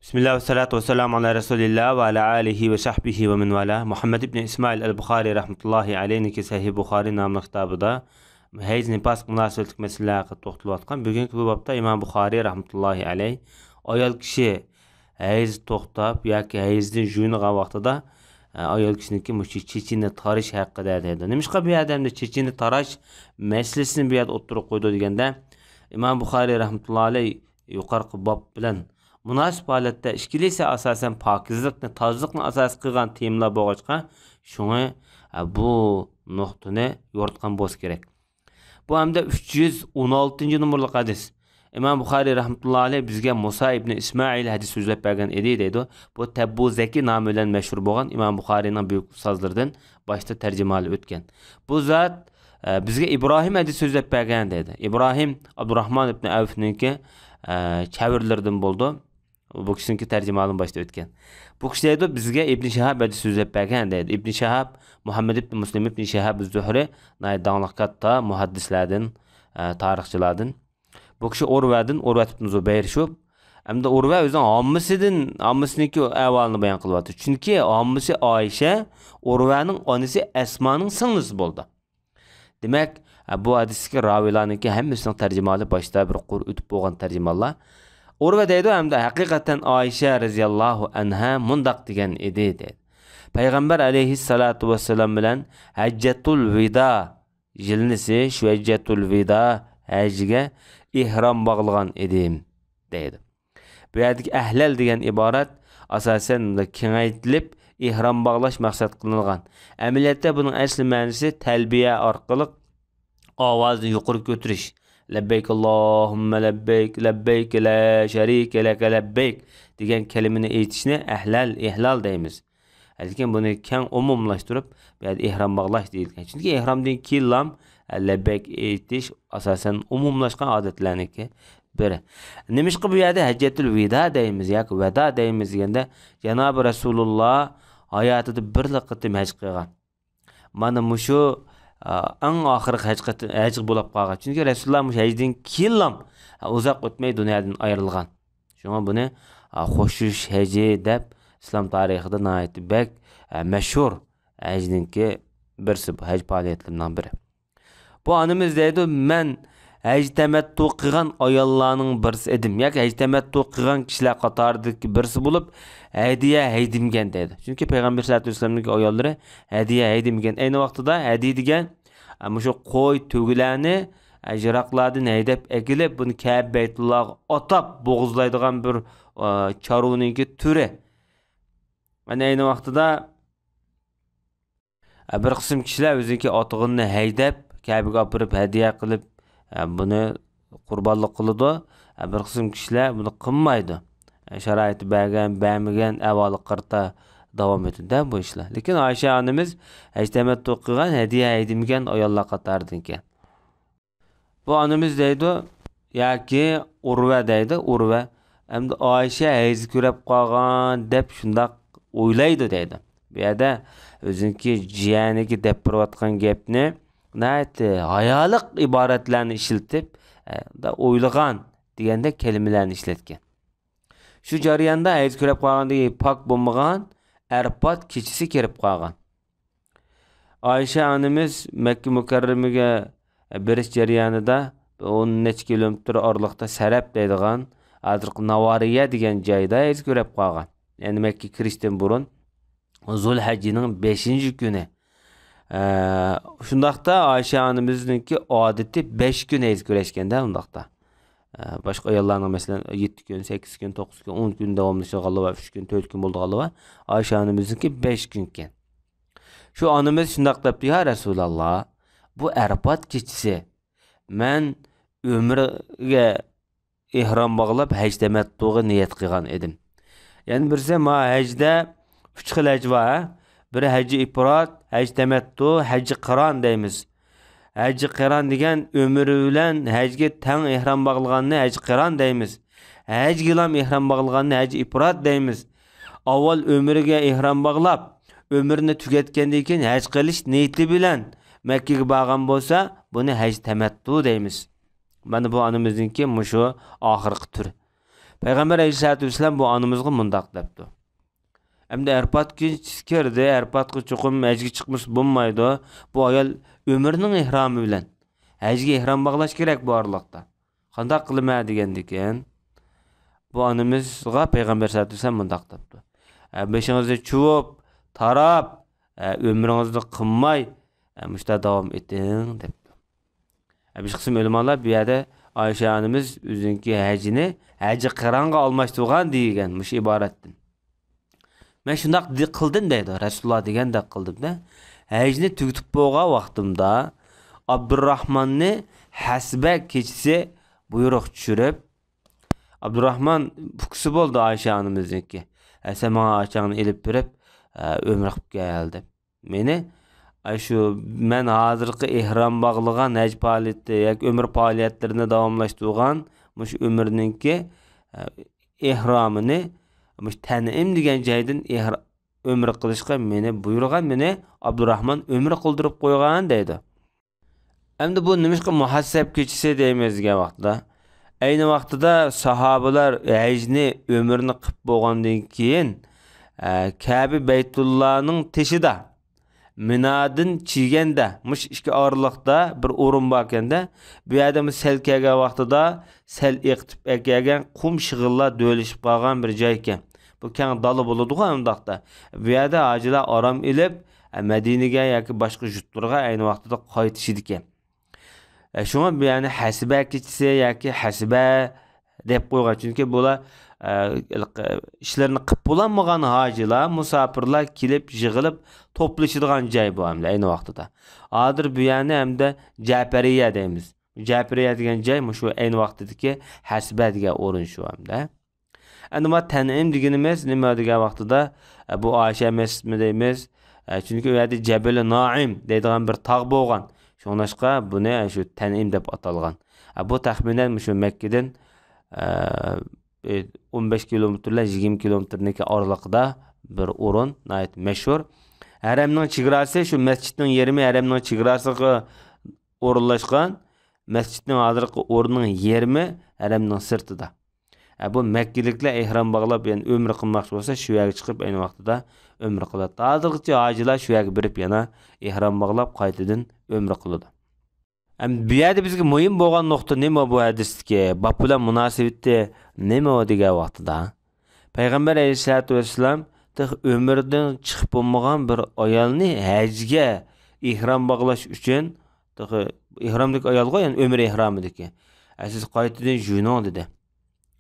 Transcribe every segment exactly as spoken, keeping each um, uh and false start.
بىسمىللا ۋەسسالاتۇ ۋەسسالامۇ ئالا رەسۇلىللا ۋە ئالا ئالىھى ۋە سەھبىھى ۋە مەن ۋالا. مۇھەممەد ئىبنى ئىسمائىل ئەل بۇخارىي رەھمەتۇللاھى ئەلەيھنىڭكى سەھىھ بۇخارىي ناملىق كىتابىدا ھەيز نىپاس مۇناسىۋەتلىك مەسىلىلەر ھەققىدە توختىلىۋاتقان. بۈگۈنكى بۇ بابتا ئىمام بۇخارىي رەھمەتۇللاھى ئەلەيھ ئايال كىشى ھەيز توختاپ ياكى ھەيزدىن جۇيۇنغان ۋاقتىدا، ئە، ئايال كىشىنىڭكى مۇشۇ چېچىنى تارىشى ھەققىدە دەيدۇ. نېمىشقا بۇ يەردە ئەمدى چېچىنى تاراش مەسىلىسىنى بۇ يەردە ئوتتۇرىغا قويدى دېگەندە، ئىمام بۇخارىي رەھمەتۇللاھى ئەلەيھ يۇقىرىقى باب بىلەن مۇناسىپ ھالەتتە ئىككىلىسى ئاساسەن پاكىزلىقنى، تازىلىقنى ئاساس قىلغان تېمىلار بولغاچقا، شۇڭا، ئە، بۇ نۇقتىنى يورۇتقان بولسا كېرەك. بۇ ھەمدە ئۈچ يۈز ئون ئالتىنچى نومۇرلۇق ھەدىس. ئىمام بۇخارىي رەھمەتۇللاھى ئەلەيھ بىزگە مۇسا ئىبنى ئىسمائىل ھەدىس سۆزلەپ بەرگەن ئىدى دەيدۇ. بۇ تەببۇزەكى نامى بىلەن مەشھۇر بولغان ئىمام بۇخارىينىڭ بۈيۈك ئۇستازلىرىدىن باشتا تەرجىمىھالى ئۆتكەن. بۇ زات، ئە، بىزگە ئىبراھىم ھەدىس سۆزلەپ بەرگەن دەيدۇ. ئىبراھىم ئابدۇراھمان ئىبنى ئەۋفنىڭكى، ئە، چەۋرىلىرىدىن بولىدۇ. بۇ كىشىنىڭكى تەرجىمىھالىدىن باشتا ئۆتكەن. بۇ كىشى دەيدۇ، بىزگە ئىبنى شىھاب ھەدىس سۆزلەپ بەرگەن دەيدۇ. ئىبنى شىھاب، مۇھەممەد ئىبنى مۇسلىم ئىبنى شىھاب زۇھرى، ناھايىتى داڭلىق كاتتا مۇھەددىسلەردىن، ئە، تارىخچىلاردىن. بۇ كىشى ئۇرۋەدىن، ئۇرۋەت ئىبنى زۇبەير شۇ. ئەمدى ئۇرۋە ئۆزىنىڭ ھاممىسىدىن، ھاممىسىنىڭكى ئەھۋالىنى بايان قىلىۋاتىدۇ. چۈنكى ھاممىسى ئائىشە ئۇرۋەنىڭ ئانىسى ئەسمانىڭ سىڭلىسى بولىدۇ. دېمەك، بۇ ھەدىستىكى راۋىيلارنىڭكى ھەممىسىنىڭ تەرجىمىھالى باشتا بىر قۇر ئۆتۈپ بولغان تەرجىمىھاللار. ئۇرۋە دەيدۇ، ھەمدە ھەقىقەتەن ئائىشە رەزىياللاھۇ ئەنھا مۇنداق دېگەن ئىدى، دەيدۇ. پەيغەمبەر ئەلەيھىسسالاتۇ ۋەسسالام بىلەن ھەججەتۇل ۋىدا يىلنىسى، شۇ ھەججەتۇل ۋىدا ھەجىگە ئېھرام باغلىغان ئىدىم، دەيدۇ. بۇ يەردىكى ئەھلەل دېگەن ئىبارەت ئاساسەن كېڭەيتىلىپ، ئېھرام باغلاش مەقسەت قىلىنغان. ئەمەلىيەتتە بۇنىڭ ئەسلى مەنىسى تەلبىيە ئارقىلىق ئاۋازنى يۇقىرى كۆتۈرۈش. لەببەيك ئاللاھۇممە لەببەيك، لەببەيك لا شەرىكە لەكە لەببەيك دېگەن كەلىمىنى ئېيتىشنى ئەھلەل، ئىھلال دەيمىز. لېكىن بۇنى كەڭ ئومۇملاشتۇرۇپ، بۇ يەردە ئېھرام باغلاش دېيىلگەن. چۈنكى ئېھرامدىن كېيىنلام، ئە، لەببەيك ئېيتىش ئاساسەن ئومۇملاشقان ئادەتلەرنىڭكى بىرى. نېمىشقا بۇ يەردە ھەججەتۇل ۋىدا دەيمىز ياكى ۋەدا دەيمىز دېگەندە، جانابى رەسۇلۇللا ھاياتىدا بىرلا قېتىم ھەج قىلغان. مانا مۇشۇ، ئا، ئەڭ ئاخىرقى ھەج قېتىم، ھەج بولۇپ قالغان. چۈنكى رەسۇلۇللا مۇشۇ ھەجدىن كېيىنلام، ئا، ئۇزاق ئۆتمەي دۇنيادىن ئايرىلغان. شۇڭا بۇنى، ئا، قوشۇش ھەجى دەپ ئىسلام تارىخىدا ناھايىتى بەك، ئا، مەشھۇر ھەجنىڭكى بىرسى، بۇ ھەج پائالىيەتلىرىنىڭ بىرى. بۇ ئانىمىز دەيدۇ، مەن ھەج تەمەتتۇ قىلغان ئاياللارنىڭ بىرسى ئىدىم ياكى ھەج تەمەتتۇ قىلغان كىشىلەر قاتارىدىكى بىرسى بولۇپ، ھەدىيە ھەيدىمىگەن دەيدۇ. چۈنكى پەيغەمبەر سەللەللاھۇ ئەلەيھى ۋەسەللەمنىڭ ئاياللىرى ھەدىيە ھەيدىمىگەن. ئەينى ۋاقتىدا ھەدىيە دېگەن، ئە، مۇشۇ قوي، تۆگىلەرنى، ئە، يىراقلاردىن ھەيدەپ ئەكېلىپ، بۇنى كەبە بەيتۇللاغا ئاتاپ بوغۇزلايدىغان بىر، ئە، چارۋىنىڭكى تۈرى. ئەنە ئەينى ۋاقتىدا بىر قىسىم كىشىلەر ئۆزىنىڭكى ئاتىغىنىنى ھەيدەپ، كەبىگە ئاپىرىپ ھەدىيە قىلىپ، بۇنى قۇربانلىق قىلىدۇ. بىر قىسىم كىشىلەر بۇنى قىلمايدۇ. شارائىتى بەرگەن، بەرمىگەن ئەھۋالىغا قارىتا داۋام ئېتىدۇ بۇ ئىشلار. لېكىن ئائىشە ئانىمىز ھەج تەمەتتۇ قىلغان، ھەدىيە ھەيدىمىگەن ئاياللار قاتارىدىن ئىكەن. بۇ ئانىمىز دەيدۇ، ياكى ئۇرۋە دەيدۇ، ئۇرۋە. ئەمدى ئائىشە ھەيز كۆرۈپ قالغان دەپ شۇنداق ئويلايدۇ دەيدۇ. بۇ يەردە ئۆزىنىڭكى جىيەنىگە دەپ بېرىۋاتقان گەپنى ناھايىتى ھايالىق ئىبارەتلەرنى ئىشلىتىپ، ئە، ئويلىغان دېگەندەك كەلىمىلەرنى ئىشلەتكەن. شۇ جەرياندا ھەيز كۆرۈپ قالغاندىن كېيىن پاك بولمىغان ئەرپات كېچىسى كىرىپ قالغان. ئائىشە ئانىمىز مەككە مۇكەررەمىگە بېرىش جەريانىدا ئون نەچچە كىلومېتىر ئارىلىقتا سەرەپ دەيدىغان، ھازىرقى ناۋارىيە دېگەن جايدا ھەيز كۆرۈپ قالغان. يەنى مەككە كىرىشتىن بۇرۇن زۇلھەججىنىڭ بەشىنچى كۈنى. ئە، شۇنداقتا ئائىشە ئانىمىزنىڭكى ئادىتى بەش كۈن ھەيز كۆرۈشكەندە ئۇنداقتا. ئە، باشقا ئاياللارنىڭ، مەسىلەن، يەتتە كۈن، سەككىز كۈن، توققۇز كۈن، ئون كۈن داۋاملىشىدىغانلىرى بار، ئۈچ كۈن، تۆت كۈن بولىدىغانلىرى بار. ئائىشە ئانىمىزنىڭكى بەش كۈنكەن. شۇ ئانىمىز شۇنداق دەپتۇ، يا رەسۇلاللا، بۇ ئەرپات كېچىسى مەن ئۆمرىگە ئېھرام باغلاپ، ھەج تەمەتتۇغا نىيەت قىلغان ئىدىم. يەنە بىرسى، ما ھەجدە ئۈچ خىل ھەج بار، ھە؟ بىرى ھەججى ئىپرات، ھەج تەمەتتۇ، ھەججى قىران دەيمىز. ھەججى قىران دېگەن ئۆمرى بىلەن ھەجگە تەڭ ئېھرام باغلىغاننى ھەججى قىران دەيمىز. ھەجگىلام ئېھرام باغلىغاننى ھەججى ئىپرات دەيمىز. ئاۋۋال ئۆمرىگە ئېھرام باغلاپ، ئۆمرىنى تۈگەتكەندىن كېيىن ھەج قىلىش نىيىتى بىلەن مەككىگە بارغان بولسا، بۇنى ھەج تەمەتتۇ دەيمىز. مانا بۇ ئانىمىزنىڭكى مۇشۇ ئاخىرقى تۈرى. پەيغەمبەر ئەلەيھىسسالاتۇ ۋەسسالام بۇ ئانىمىزغا مۇنداق دەپتۇ. ئەمدى ئەرپات كېچىسى كىردى، ئەرپاتقا چوقۇم ھەجگە چىقمىسا بولمايدۇ. بۇ ئايال ئۆمرىنىڭ ئېھرامى بىلەن ھەجگە ئېھرام باغلاش كېرەك بۇ ئارىلىقتا. قانداق قىلىمەن دېگەندىكىن، بۇ ئانىمىزغا پەيغەمبەر سەللەللاھۇ ئەلەيھى ۋەسەللەم مۇنداق دەپتۇ. ئە، بېشىڭىزنى چۇۋۇپ، تاراپ، ئە، ئۆمرىڭىزنى قىلماي، ئە، مۇشۇنداق داۋام ئېتىڭ دەپتۇ. ئە، بىر قىسىم ئۆلىمالار بۇ يەردە ئائىشە ئانىمىز ئۆزىنىڭكى ھەجىنى ھەجى قىرانغا ئالماشتۇرغان دېگەن مۇشۇ ئىبارەتتىن. مەن شۇنداق دى-، قىلدىم دەيدۇ، رەسۇلۇللا دېگەندەك قىلدىم دە. ھەجنى تۈگىتىپ بولغان ۋاقتىمدا ئابدۇرراھماننى ھەسبە كېچىسى بۇيرۇق چۈشۈرۈپ، ئابدۇرراھمان ئۇكىسى بولدى ئائىشە ئانىمىزنىڭكى. ھە، سەن ماڭا ئاچاڭنى ئېلىپ بېرىپ، ئە، ئۆمرە قىلىپ كەل دەپ. مېنى، ئاشۇ مەن ھازىرقى ئېھرام باغلىغان ھەج پائالىيىتى ياكى ئۆمرە پائالىيەتلىرىنى داۋاملاشتۇرغان مۇشۇ ئۆمرىنىڭكى، ئە، ئېھرامىنى مۇشۇ تەنئىم دېگەن جايدىن ئېھر-، ئۆمرە قىلىشقا مېنى بۇيرۇغان، مېنى ئابدۇراھمان ئۆمرە قىلدۇرۇپ قويغان دەيدۇ. ئەمدى بۇ نېمىشقا مۇھەسسەب كېچىسى دەيمىز دېگەن ۋاقتىدا، ئەينى ۋاقتىدا ساھابىلار ھەجنى، ئۆمرىنى قىلىپ بولغاندىن كېيىن، ئە، كەبە بەيتۇللانىڭ تېشىدا، مىنادىن چىگەندە، مۇشۇ ئىككى ئارىلىقتا بىر ئورۇن باركەندە، بۇ يەردە سەل كەلگەن ۋاقتىدا سەل ئېقىتىپ ئەكەلگەن قۇم شېغىللار دۆۋىلىشىپ قالغان بىر جاي ئىكەن. بۇ كەڭ دالا بولىدىغۇ ئۇنداقتا. بۇ يەردە ھاجىلار ئارام ئېلىپ، ئە، مەدىنىگە ياكى باشقا يۇرتلىرىغا ئەينى ۋاقتىدا قايتىشىدىكەن. ئە، شۇڭا بۇ يەرنى ھەسبە كېچىسى ياكى ھەسبە دەپ قويغان. چۈنكى بۇلار، ئە، ئىشلىرىنى قىلىپ بولالمىغان ھاجىلار، مۇساپىرلار كېلىپ يىغىلىپ توپلىشىدىغان جاي بۇ ئەمدى ئەينى ۋاقتىدا. ھازىر بۇ يەرنى ئەمدى جەپەرىيە دەيمىز. جەپەرىيە دېگەن جاي مۇشۇ ئەينى ۋاقتىدىكى ھەسبە دېگەن ئورۇن شۇ ئەمدى. ئەمدى ما تەنئىم دېگىنىمىز نېمە دېگەن ۋاقتىدا، ئە، بۇ ئائىشە مەسچىتىمۇ دەيمىز. ئە، چۈنكى ئۇ يەردە جەبىلى نائىم دەيدىغان بىر تاغ بولغان. شۇڭلاشقا بۇنى، ئە، شۇ تەنئىم دەپ ئاتالغان. ئە، بۇ تەخمىنەن مۇشۇ مەككىدىن، ئە، ئون بەش كىلومېتىرلا يىگىرمە كىلومېتىرنىڭكى ئارىلىقىدا بىر ئورۇن، ناھايىتى مەشھۇر. ھەرەمنىڭ چېگراسى شۇ مەسچىتنىڭ يېرىمى ھەرەمنىڭ چېگراسىغا ئورۇنلاشقان. مەسچىتنىڭ ھازىرقى ئورنىنىڭ يېرىمى ھەرەمنىڭ سىرتىدا. ئە، بۇ مەككىلىكلەر ئېھرام باغلاپ، يەنى ئۆمرە قىلماقچى بولسا، شۇ يەرگە چىقىپ، ئەينى ۋاقتىدا ئۆمرە قىلىدۇ. ھازىرغىچە ھاجىلار شۇ يەرگە بېرىپ، يەنە ئېھرام باغلاپ، قايتىدىن ئۆمرە قىلىدۇ. ئەمدى بۇ يەردە بىزگە مۇھىم بولغان نۇقتا نېمە بۇ ھەدىستىكى؟ باب بىلەن مۇناسىۋىتى نېمە دېگەن ۋاقتىدا، پەيغەمبەر ئەلەيھىسسالاتۇ ۋەسسالام تېخى ئۆمرىدىن چىقىپ بولمىغان بىر ئايالنى ھەجگە ئېھرام باغلاش ئۈچۈن، تېخى ئېھرامدىكى ئايالغۇ، يەنى ئۆمرە ئېھرامىدىكى. ئە، سىز قايتىدىن جۇيۇنۇڭ دېدى.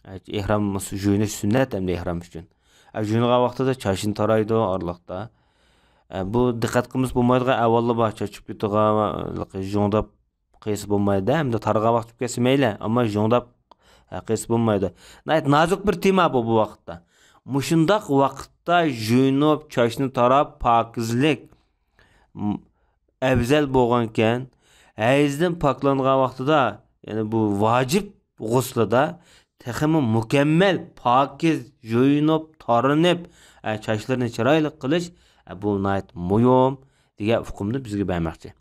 ئە، ئېھرام جۇيۇنۇش سۈننەت ئەمدى ئېھرام ئۈچۈن. ئە، جۇيۇنغان ۋاقتىدا چاچنى تارايدۇ ئارىلىقتا. ئە، بۇ دىققەت قىلمىسا بولمايدىغان ئەھۋاللار بار، چاچ چۈشۈپ كېتىدىغان، ژۇڭداپ قىلسا بولمايدۇ، ئەمدى تارىغان ۋاقىت چۈشۈپ كەتسە مەيلى، ئەمما ژۇڭداپ، ئە، قىلسا بولمايدۇ. ناھايىتى نازۇك بىر تېما بۇ، بۇ ۋاقىتتا. مۇشۇنداق ۋاقىتتا جۇيۇنۇپ، چاچنى تاراپ، پاكىزلىك، م-، ئەۋزەل بولغانكەن، ھەيزدىن پاكلانغان ۋاقتىدا، يەنى بۇ ۋاجىپ غۇسلىدا تېخىمۇ مۇكەممەل، پاكىز، يۇيۇنۇپ، تارىنىپ، ئە، چاچلىرىنى چىرايلىق قىلىش، ئە، بۇ ناھايىتى مۇھىم دېگەن ئۇقۇمنى بىزگە بەرمەكچى.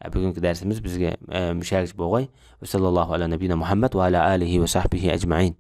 ئە، بۈگۈنكى دەرسىمىز بىزگە، ئە، مۇشۇ يەرگىچە بولغاي. ۋەسەللاللاھۇ ئەلا نەبىينا مۇھەممەد ۋە ئەلا ئالىھى ۋە سەھبىھى ئەجمەئىن.